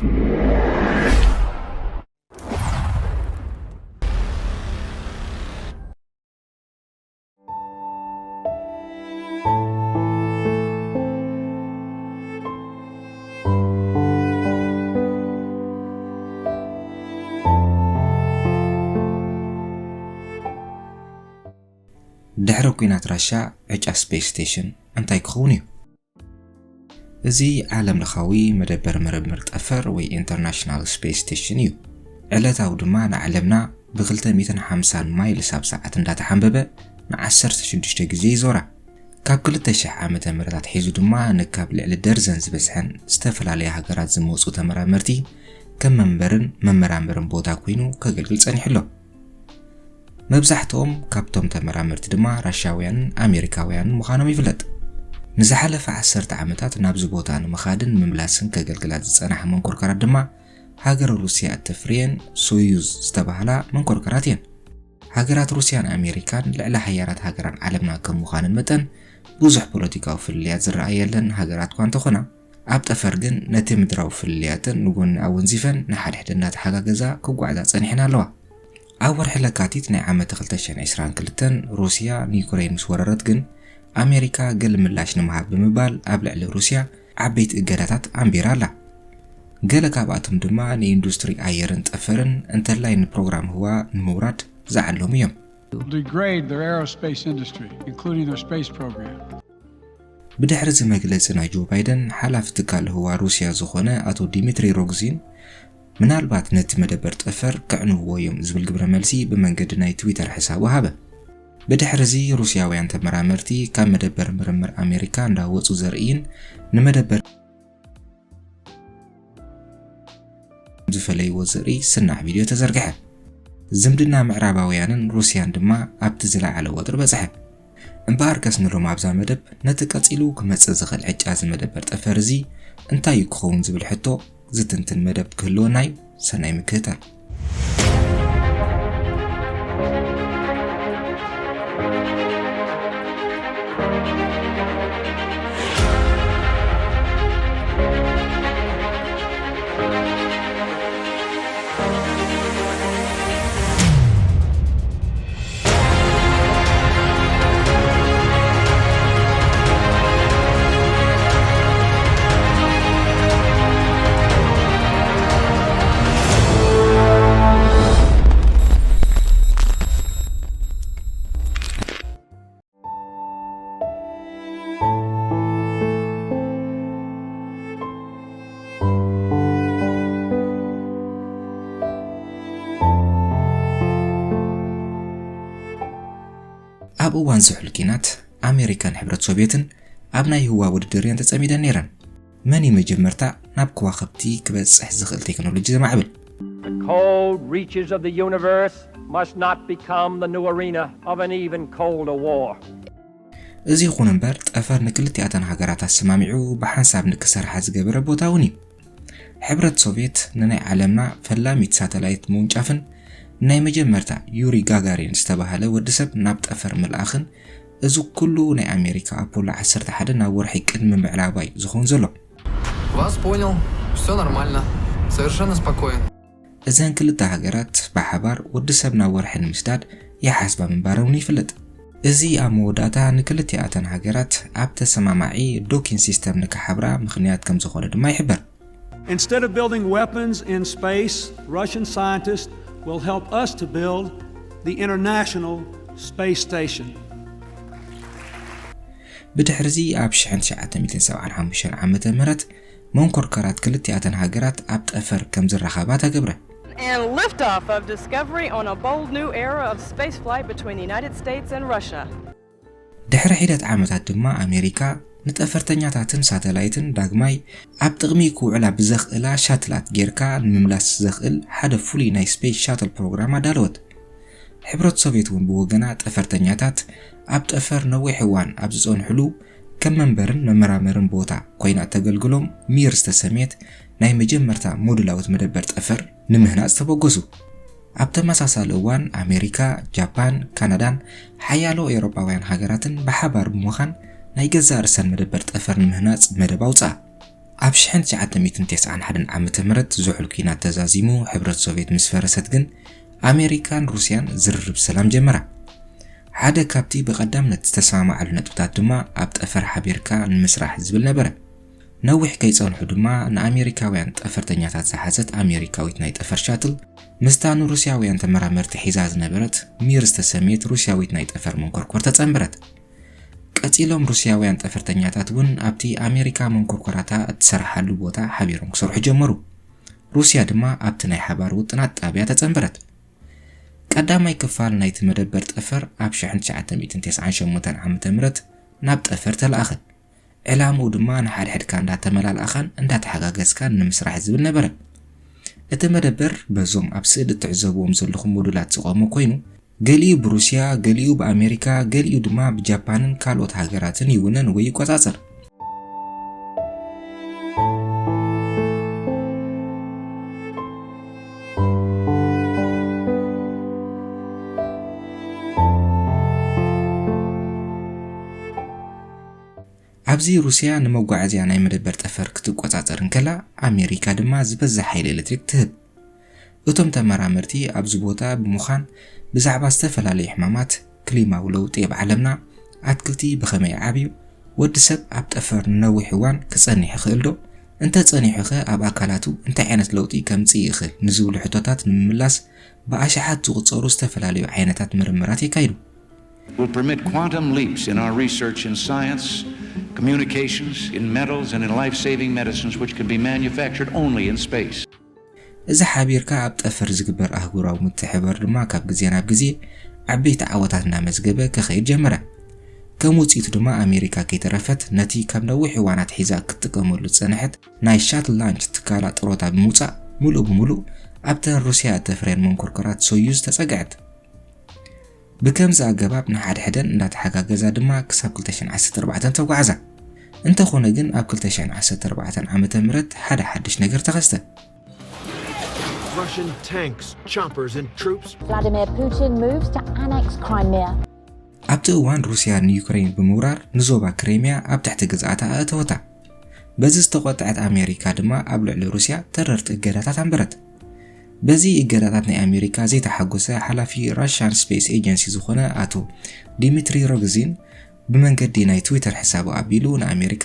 ድሕሪ ኲናት ራሻ ዕጫ ስፔስ ስቴሽን እንታይ ክኸውን እዩ? እዚ ዓለም ለኻዊ መደበር ምርምር ጠፈር ወይ ኢንተርናሽናል ስፔስ ስቴሽን እዩ። ዕለታዊ ድማ ንዓለምና ብ ክልተ ሚእትን ሓምሳን ማይልስ ኣብ ሰዓት እንዳተሓንበበ ን ዓሰርተ ሽዱሽተ ግዜ ይዞራ። ካብ ክልተ ሽሕ ዓመተ ምህረት ኣትሒዙ ድማ ንካብ ልዕሊ ደርዘን ዝበዝሐን ዝተፈላለያ ሃገራት ዝመጹ ተመራመርቲ ከም መንበርን መመራመርን ቦታ ኮይኑ ከገልግል ጸኒሑ ኣሎ። መብዛሕትኦም ካብቶም ተመራመርቲ ድማ ራሻውያንን ኣሜሪካውያንን ምዃኖም ይፍለጥ። ንዝሓለፈ ዓሰርተ ዓመታት ናብዚ ቦታ ንምኻድን ምምላስን ከገልግላ ዝጸናሓ መንኮርከራት ድማ ሃገረ ሩስያ እተፍርየን ሶዩዝ ዝተባህላ መንኮርከራት እየን። ሃገራት ሩስያን ኣሜሪካን ልዕሊ ሓያላት ሃገራን ዓለምና ከም ምዃነን መጠን ብዙሕ ፖለቲካዊ ፍልልያት ዝረኣየለን ሃገራት እኳ እንተኾና፣ ኣብ ጠፈር ግን ነቲ ምድራዊ ፍልልያተን ንጎኒ ኣወንዚፈን ንሓድሕደን እናተሓጋገዛ ክጓዓዛ ጸኒሐን ኣለዋ። ኣብ ወርሒ ለካቲት ናይ ዓመት ክልተ ሽሕን ዕስራን ክልተን ሩስያ ንዩክሬን ምስ ወረረት ግን ኣሜሪካ ገለ ምላሽ ንምሃብ ብምባል ኣብ ልዕሊ ሩስያ ዓበይቲ እገዳታት ኣንቢራ ኣላ። ገለ ካብኣቶም ድማ ንኢንዱስትሪ ኣየርን ጠፈርን እንተላይ ንፕሮግራም ህዋ ንምውራድ ዝዓለሙ እዮም። Degrade their aerospace industry, including their space program. ብድሕሪ እዚ መግለጺ ናይ ጆ ባይደን፣ ሓላፊ ትካል ህዋ ሩስያ ዝኾነ ኣቶ ዲሚትሪ ሮግዚን፣ ምናልባት ነቲ መደበር ጠፈር ከዕንውዎ እዮም ዝብል ግብረ መልሲ ብመንገዲ ናይ ትዊተር ሕሳቡ ሃበ። ብድሕሪ እዚ ሩስያውያን ተመራመርቲ ካብ መደበር ምርምር ኣሜሪካ እንዳወጹ ዘርእይን ንመደበር ዝፈለይዎ ዘርኢ ስናዕ ቪድዮ ተዘርግሐ። ዝምድና ምዕራባውያንን ሩስያን ድማ ኣብቲ ዝለዓለ ወጥሪ በጽሐ። እምበኣርከስ ንሎም ኣብዛ መደብ ነቲ ቀጺሉ ክመጽእ ዝኽእል ዕጫ እዚ መደበር ጠፈር እዚ እንታይ እዩ ክኸውን ዝብል ሕቶ ዝትንትን መደብ ክህልወና እዩ። ሰናይ ምክትታል። ኣብ እዋን ዝሑል ኲናት ኣሜሪካን ሕብረት ሶቭየትን ኣብ ናይ ህዋ ውድድር እየን ተጸሚደን ነይረን። መን እዩ መጀመርታ ናብ ከዋኽብቲ ክበጽሕ ዝኽእል ቴክኖሎጂ ዘማዕብል? The cold reaches of the universe must not become the new arena of an even colder war. እዚ ይኹን እምበር ጠፈር ንክልቲኣተን ሃገራት ኣሰማሚዑ ብሓንሳብ ንክሰርሓ ዝገበረ ቦታ እውን እዩ። ሕብረት ሶቭየት ንናይ ዓለምና ፈላሚት ሳተላይት ምውንጫፍን ናይ መጀመርታ ዩሪ ጋጋሪን ዝተባህለ ወዲ ሰብ ናብ ጠፈር ምልኣኽን እዚ ኩሉ ናይ ኣሜሪካ ኣፖሎ ዓሰርተ ሓደ ናብ ወርሒ ቅድሚ ምዕላባ እዩ ዝኸውን ዘሎ። Вас понял. Все нормально. Совершенно спокоен. እዘን ክልተ ሃገራት ብሓባር ወዲ ሰብ ናብ ወርሒ ንምስዳድ ይሓስባ ምንባረን እውን ይፍለጥ። እዚ ኣብ መወዳእታ ንክልቲኣተን ሃገራት ኣብ ተሰማማዒ ዶኪን ሲስተም ንክሓብራ ምኽንያት ከም ዝኾነ ድማ ይሕበር። Instead of building weapons in space, Russian scientists will help us to build the International Space Station. ብድሕርዚ ኣብ ሽሕን ትሽዓተ ሚእትን ሰብዓን ሓሙሽተን ዓመተ ምህረት መንኮርከራት ክልቲኣተን ሃገራት ኣብ ጠፈር ከም ዝራኸባ ተገብረ። And liftoff of Discovery on a bold new era of spaceflight between the United States and Russia. ድሕሪ ሒደት ዓመታት ድማ ኣሜሪካ ንጠፈርተኛታትን ሳተላይትን ዳግማይ ኣብ ጥቕሚ ክውዕላ ብዘኽእላ ሻትላት ጌርካ ንምምላስ ዘኽእል ሓደ ፍሉይ ናይ ስፔስ ሻትል ፕሮግራም ኣዳለወት። ሕብረት ሶቭየት እውን ብወገና ጠፈርተኛታት ኣብ ጠፈር ነዊሕ እዋን ኣብ ዝጸንሕሉ ከም መንበርን መመራመርን ቦታ ኮይና እተገልግሎም ሚር ዝተሰምየት ናይ መጀመርታ ሞዱላዊት መደበር ጠፈር ንምህናጽ ተበገሱ። ኣብ ተመሳሳሊ እዋን ኣሜሪካ፣ ጃፓን፣ ካናዳን ሓያሎ ኤውሮጳውያን ሃገራትን ብሓባር ብምዃን ናይ ገዛእ ርእሰን መደበር ጠፈር ንምህናጽ መደብ ኣውጽኣ። ኣብ ሽሕን ትሽዓተ ሚእትን ተስዓን ሓደን ዓመተ ምህረት ዝሑል ኲናት ተዛዚሙ፣ ሕብረት ሶቭየት ምስ ፈረሰት ግን፣ ኣሜሪካን ሩስያን ዝርርብ ሰላም ጀመራ። ሓደ ካብቲ ብቐዳምነት ዝተሰማማዓሉ ነጥብታት ድማ ኣብ ጠፈር ሓቢርካ ንምስራሕ ዝብል ነበረ። ነዊሕ ከይጸንሑ ድማ ንኣሜሪካውያን ጠፈርተኛታት ዝሓዘት ኣሜሪካዊት ናይ ጠፈር ሻትል ምስታ ንሩስያውያን ተመራመርቲ ሒዛ ዝነበረት ሚር ዝተሰምየት ሩስያዊት ናይ ጠፈር መንኮርኮር ተጸንበረት። ቀጺሎም ሩስያውያን ጠፈርተኛታት እውን ኣብቲ ኣሜሪካ መንኮርኮራታ እትሰርሓሉ ቦታ ሓቢሮም ክሰርሑ ጀመሩ። ሩስያ ድማ ኣብቲ ናይ ሓባር ውጥናት ጣብያ ተጸንበረት። ቀዳማይ ክፋል ናይቲ መደበር ጠፈር ኣብ ሽሕን ትሽዓተ ሚእትን ተስዓን ሸሞንተን ዓመተ ምህረት ናብ ጠፈር ተላእኸ። ዕላምኡ ድማ ንሓድሕድካ እንዳተመላልኣኻን እንዳተሓጋገዝካን ንምስራሕ ዝብል ነበረ። እቲ መደበር በዞም ኣብ ስእሊ እትዕዘብዎም ዘለኹም ሞዱላት ዝቖመ ኮይኑ፣ ገሊኡ ብሩስያ፣ ገሊኡ ብኣሜሪካ፣ ገሊኡ ድማ ብጃፓንን ካልኦት ሃገራትን ይውነን ወይ ይቆጻጸር። ኣብዚ ሩስያ ንመጓዓዝያ ናይ መደበር ጠፈር ክትቆጻጸር እንከላ፣ ኣሜሪካ ድማ ዝበዝሕ ሓይሊ ኤሌክትሪክ ትህብ። እቶም ተመራመርቲ ኣብዚ ቦታ ብምዃን ብዛዕባ ዝተፈላለዩ ሕማማት፣ ክሊማዊ ለውጢ ኣብ ዓለምና፣ ኣትክልቲ ብኸመይ ዓብዩ፣ ወዲ ሰብ ኣብ ጠፈር ንነዊሕ እዋን ክጸንሕ ይኽእል ዶ? እንተ ጸኒሑኸ ኣብ ኣካላቱ እንታይ ዓይነት ለውጢ ከምጽእ ይኽእል? ንዝብሉ ሕቶታት ንምምላስ ብኣሽሓት ዝቑጸሩ ዝተፈላለዩ ዓይነታት ምርምራት የካይዱ። Will permit quantum leaps in our research in science, communications, in metals, and in life saving medicines which can be manufactured only in space. እዚ ሓቢርካ ኣብ ጠፈር ዝግበር ኣህጉራዊ ምትሕብባር ድማ ካብ ግዜ ናብ ግዜ ዓበይቲ ዓወታት እናመዝገበ ክኸይድ ጀመረ። ከም ውፅኢቱ ድማ ኣሜሪካ ከይተረፈት ነቲ ካብ ነዊሕ እዋናት ሒዛ ክትጥቀመሉ ዝፀንሐት ናይ ሻትል ላንች ትካላ ጥሮታ ብምውፃእ ሙሉእ ብሙሉእ ኣብተን ሩስያ እተፍረየን መንኮርኮራት ሶዩዝ ተፀግዐት። ብከምዚ ኣገባብ ንሓድሕደን እንዳተሓጋገዛ ድማ ክሳብ ክልተ ሽሕን ዓሰርተ ኣርባዕተን ተጓዕዛ። እንተኾነ ግን ኣብ ክልተ ሽሕን ዓሰርተ ኣርባዕተን ዓመተ ምህረት ሓደ ሓድሽ ነገር ተኸስተ። Russian tanks, choppers, and troops. Vladimir Putin moves to annex Crimea. ኣብቲ እዋን ሩስያ ንዩክሬን ብምውራር ንዞባ ክሬምያ ኣብ ትሕቲ ግዝኣታ ኣእተወታ። በዚ ዝተቖጥዐት ኣሜሪካ ድማ ኣብ ልዕሊ ሩስያ ተረርቲ እገዳታት ኣንበረት። በዚ እገዳታት ናይ ኣሜሪካ ዘይተሓጎሰ ሓላፊ ራሽያን ስፔስ ኤጀንሲ ዝኾነ ኣቶ ዲሚትሪ ሮግዚን ብመንገዲ ናይ ትዊተር ሕሳቡ ኣቢሉ ንኣሜሪካ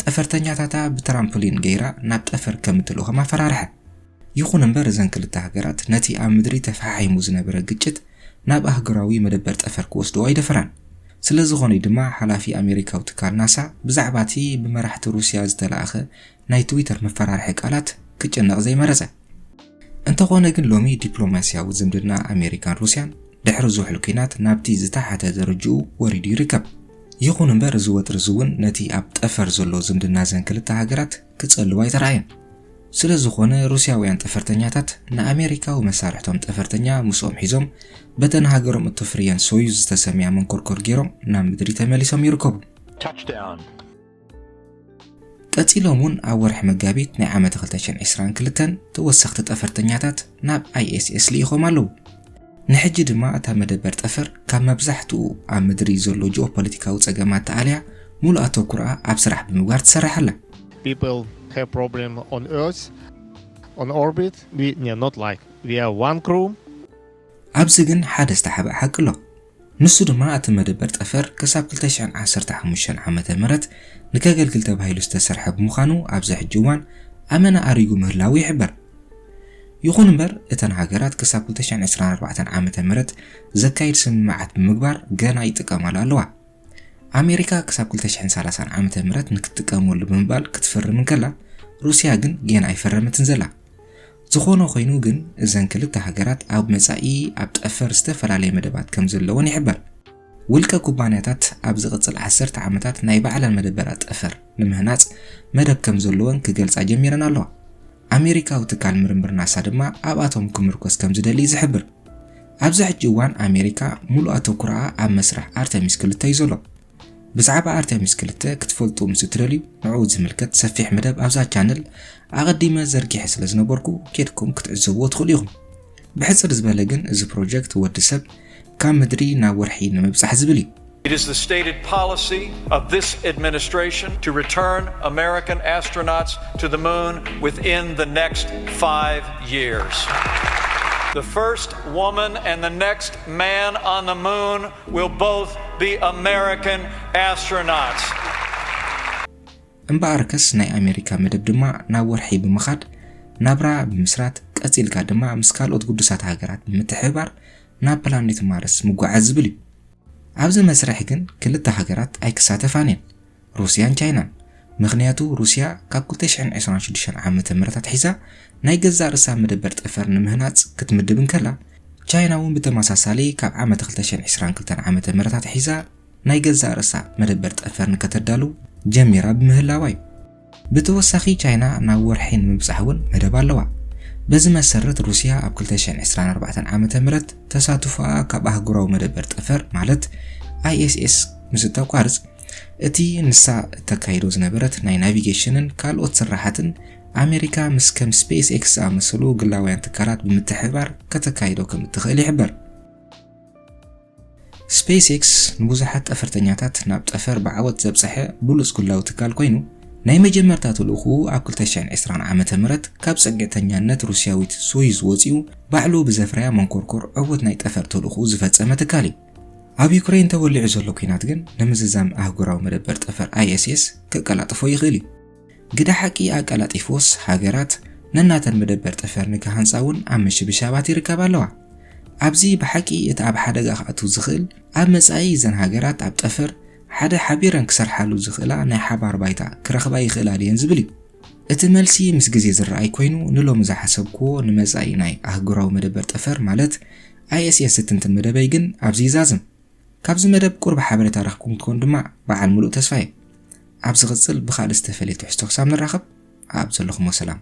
ጠፈርተኛታታ ብትራምፖሊን ገይራ ናብ ጠፈር ከም እትልእኾም ኣፈራርሐ። ይኹን እምበር እዘን ክልተ ሃገራት ነቲ ኣብ ምድሪ ተፈሓሒሙ ዝነበረ ግጭት ናብ ኣህጉራዊ መደበር ጠፈር ክወስድኦ ኣይደፈራን። ስለዝኾነ ድማ ሓላፊ ኣሜሪካዊ ትካል ናሳ ብዛዕባ እቲ ብመራሕቲ ሩስያ ዝተላእኸ ናይ ትዊተር መፈራርሒ ቃላት ክጭነቕ ዘይመረጸ። እንተኾነ ግን ሎሚ ዲፕሎማስያዊ ዝምድና ኣሜሪካን ሩስያን ድሕሪ ዝውሕል ኲናት ናብቲ ዝተሓተ ደረጅኡ ወሪዱ ይርከብ። ይኹን እምበር እዚ ወጥሪ እዚ እውን ነቲ ኣብ ጠፈር ዘሎ ዝምድና ዘን ክልተ ሃገራት ክጸልው ኣይተራእየን። ስለዝኾነ ሩስያውያን ጠፈርተኛታት ንኣሜሪካዊ መሳርሕቶም ጠፈርተኛ ምስኦም ሒዞም በተን ሃገሮም እተፍርየን ሶዩዝ ዝተሰምያ መንኮርኮር ገይሮም ናብ ምድሪ ተመሊሶም ይርከቡ። Touchdown. ቀጺሎም እውን ኣብ ወርሒ መጋቢት ናይ ዓመት ክልተ ሽሕን ዕስራን ክልተን ተወሰኽቲ ጠፈርተኛታት ናብ ኣይኤስኤስ ልኢኾም ኣለዉ። ንሕጂ ድማ እታ መደበር ጠፈር ካብ መብዛሕትኡ ኣብ ምድሪ ዘሎ ጂኦፖለቲካዊ ጸገማት ተኣልያ ሙሉእ ኣተኩሮኣ ኣብ ስራሕ ብምግባር ትሰርሕ ኣላ። People have problem on Earth, on orbit. We, yeah, not like we are one crew. ኣብዚ ግን ሓደ ዝተሓብአ ሓቂ ኣሎ። ንሱ ድማ እቲ መደበር ጠፈር ክሳብ ክልተ ሽሕን ዓሰርተ ሓሙሽተን ዓመተ ምህረት ንከገልግል ተባሂሉ ዝተሰርሐ ብምዃኑ ኣብዚ ሕጂ እዋን ኣመና ኣሪጉ ምህላዉ ይሕበር። ይኹን እምበር እተን ሃገራት ክሳብ ክልተ ሽሕን ዕስራን ኣርባዕተን ዓመተ ምህረት ዘካይድ ስምምዓት ብምግባር ገና ይጥቀማሉ ኣለዋ። ኣሜሪካ ክሳብ ክልተ ሽሕን ሰላሳን ዓመተ ምህረት ንክትጥቀመሉ ብምባል ክትፍርም እንከላ ሩስያ ግን ገና ኣይፈረመትን ዘላ። ዝኾነ ኮይኑ ግን እዘን ክልተ ሃገራት ኣብ መጻኢ ኣብ ጠፈር ዝተፈላለየ መደባት ከም ዘለወን ይሕበር። ውልቀ ኩባንያታት ኣብ ዝቕጽል ዓሰርተ ዓመታት ናይ ባዕለን መደበራት ጠፈር ንምህናጽ መደብ ከም ዘለወን ክገልጻ ጀሚረን ኣለዋ። ኣሜሪካዊ ትካል ምርምር ናሳ ድማ ኣብኣቶም ክምርኮስ ከም ዝደሊ እዩ ዝሕብር። ኣብዚ ሕጂ እዋን ኣሜሪካ ሙሉእ ኣተኩሮኣ ኣብ መስርሕ ኣርተሚስ ክልተ እዩ ዘሎ። ብዛዕባ ኣርተሚስ ክልተ ክትፈልጡ ምስ እትደልዩ ንዕኡ ዝምልከት ሰፊሕ መደብ ኣብዛ ቻነል ኣቐዲመ ዘርጊሐ ስለ ዝነበርኩ ኬድኩም ክትዕዘብዎ ትኽእሉ ኢኹም። ብሕጽር ዝበለ ግን እዚ ፕሮጀክት ወዲ ሰብ ካብ ምድሪ ናብ ወርሒ ንምብጻሕ ዝብል እዩ። It is the stated policy of this administration to return American astronauts to the moon within the next five years. The first woman and the next man on the moon will both be American astronauts. እምበኣርከስ ናይ ኣሜሪካ መደብ ድማ ናብ ወርሒ ብምኻድ ናብራ ብምስራት፣ ቀጺልካ ድማ ምስ ካልኦት ግዱሳት ሃገራት ብምትሕብባር ናብ ፕላኔት ማርስ ምጓዓዝ ዝብል እዩ። ኣብዚ መስርሕ ግን ክልተ ሃገራት ኣይክሳተፋን እየን፣ ሩስያን ቻይናን። ምኽንያቱ ሩስያ ካብ ክልተ ሽሕን ዕስራን ሽዱሽተን ዓመተ ምህረት ኣትሒዛ ናይ ገዛእ ርእሳ መደበር ጠፈር ንምህናጽ ክትምድብ እንከላ፣ ቻይና እውን ብተመሳሳሊ ካብ ዓመት ክልተ ሽሕን ዕስራን ክልተን ዓመተ ምህረት ኣትሒዛ ናይ ገዛእ ርእሳ መደበር ጠፈር ንከተዳሉ ጀሚራ ብምህላዋ እዩ። ብተወሳኺ ቻይና ናብ ወርሒ ንምብጻሕ እውን መደብ ኣለዋ። በዚ መሰረት ሩስያ ኣብ ክልተ ሽሕን ዕስራን ኣርባዕተን ዓመተ ምህረት ተሳትፎኣ ካብ ኣህጉራዊ መደበር ጠፈር ማለት ኣይኤስኤስ ምስ እተቋርጽ፣ እቲ ንሳ እተካይዶ ዝነበረት ናይ ናቪጌሽንን ካልኦት ስራሓትን ኣሜሪካ ምስ ከም ስፔስ ኤክስ ዝኣመሰሉ ግላውያን ትካላት ብምትሕብባር ከተካይዶ ከም እትኽእል ይሕበር። ስፔስ ኤክስ ንብዙሓት ጠፈርተኛታት ናብ ጠፈር ብዓወት ዘብፀሐ ብሉፅ ግላዊ ትካል ኮይኑ፣ ናይ መጀመርታ ተልእኽኡ ኣብ ክልተ ሽሕን ዕስራን ዓመተ ምህረት ካብ ፅግዕተኛነት ሩስያዊት ሶዩዝ ወፂኡ ባዕሉ ብዘፍረያ መንኮርኮር ዕዉት ናይ ጠፈር ተልእኽኡ ዝፈፀመ ትካል እዩ። ኣብ ዩክሬን ተወሊዑ ዘሎ ኲናት ግን ንምዝዛም ኣህጉራዊ መደበር ጠፈር ኣይኤስኤስ ከቀላጥፎ ይኽእል እዩ። ግደ ሓቂ ኣቀላጢፍዎስ ሃገራት ነናተን መደበር ጠፈር ንክሃንጻ እውን ኣብ ምሽብሻባት ይርከባ ኣለዋ። ኣብዚ ብሓቂ እቲ ኣብ ሓደጋ ክኣቱ ዝኽእል ኣብ መጻኢ እዘን ሃገራት ኣብ ጠፈር ሓደ ሓቢረን ክሰርሓሉ ዝኽእላ ናይ ሓባር ባይታ ክረኽባ ይኽእላ ድየን ዝብል እዩ። እቲ መልሲ ምስ ግዜ ዝረኣይ ኮይኑ ንሎሚ ዝሓሰብክዎ ንመጻኢ ናይ ኣህጉራዊ መደበር ጠፈር ማለት ኣይኤስኤስ ዝትንትን መደበይ ግን ኣብዚ ይዛዝም። ካብዚ መደብ ቁሩብ ሓበሬታ ረኽብኩም ክትኮኑ ድማ በዓል ሙሉእ ተስፋ እየ። ኣብ ዝቕጽል ብኻልእ ዝተፈልየ ትሕዝቶ ክሳብ ንራኸብ ኣብ ዘለኹሞ ሰላም።